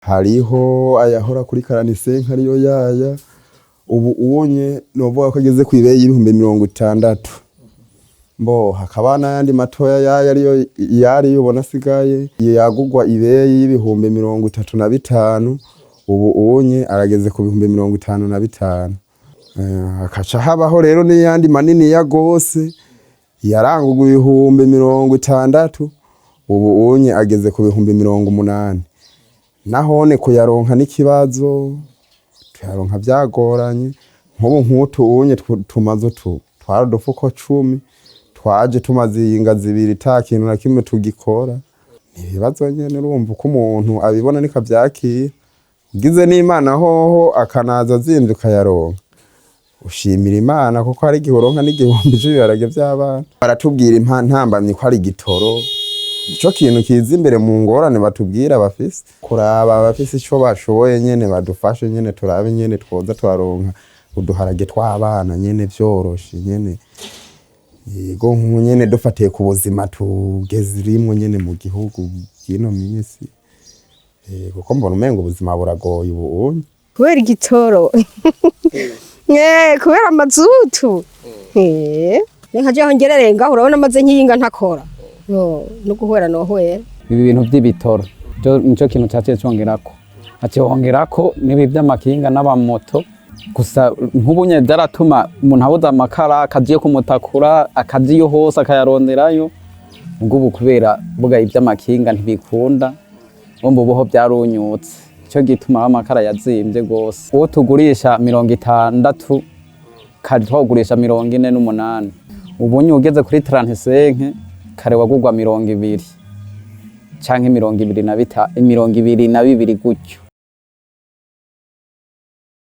Hariho ayahora kuri karanisenke ariyo yaya, ubu unye novuga ko ageze kw'ibeyi y'ibihumbi 60. Mbo hakaba n'ayandi matoya yaya ariyo yariyo ubona asigaye yagurwa ibeyi y'ibihumbi 35, ubu unye arageze ku bihumbi 55. Hakaca habaho rero n'ayandi maniniya gose yarangurwa ibihumbi 60, ubu unye ageze ku bihumbi 80. Nahone kuyaronka n'ikibazo, tuyaronka vyagoranye, nk'ubu nk'utu unye tumaze utu twari udufuko 10, twaje tumaze iyinga 2 ata kintu na kimwe tugikora. Ni ibibazo nyene urumva uko umuntu abibona niko avyakira, ugize n'Imana hoho akanaza azimvye ukayaronka, ushimira Imana kuko hari igihe uronka n'igihumbi c'ibiharage vy'abana. Baratubwira intambamyi ko ari igitoro, nico kintu kiza imbere mu ngorane batubwira bafise, kuraba abafise ico bashoboye nyene badufashe nyene turabe nyene twoza turaronka uduharage tw'abana nyene vyoroshe nyene, yego nyene dufatiye ku buzima turimwo nyene mu gihugu vy'ino misi, kuko mbona umengo ubuzima buragoye ubu unye. Kubera igitoro, kubera amazutu, nka jewe ngerereye ngaho urabona maze nk'iyinga ntakora, no guhwera nohwera. Ibi bintu vy'ibitoro nico kintu caciye congerako, haciye hongerako n'ibi vy'amakinga n'amamoto. Gusa nk'ubu nyene vyaratuma umuntu abuze amakara akaja iyo kumutakura, akaja iyo hose akayaronderayo, muga ubu kubera bugaye ivy'amakinga ntibikunda, urumva ubuho vyarunyutse, nico gituma amakara yazimvye gose. Uwo tugurisha 60 kare twawugurisha 48, ubu nye ugeze kuri 35 kare wagurwa 20 canke 22 gutyo.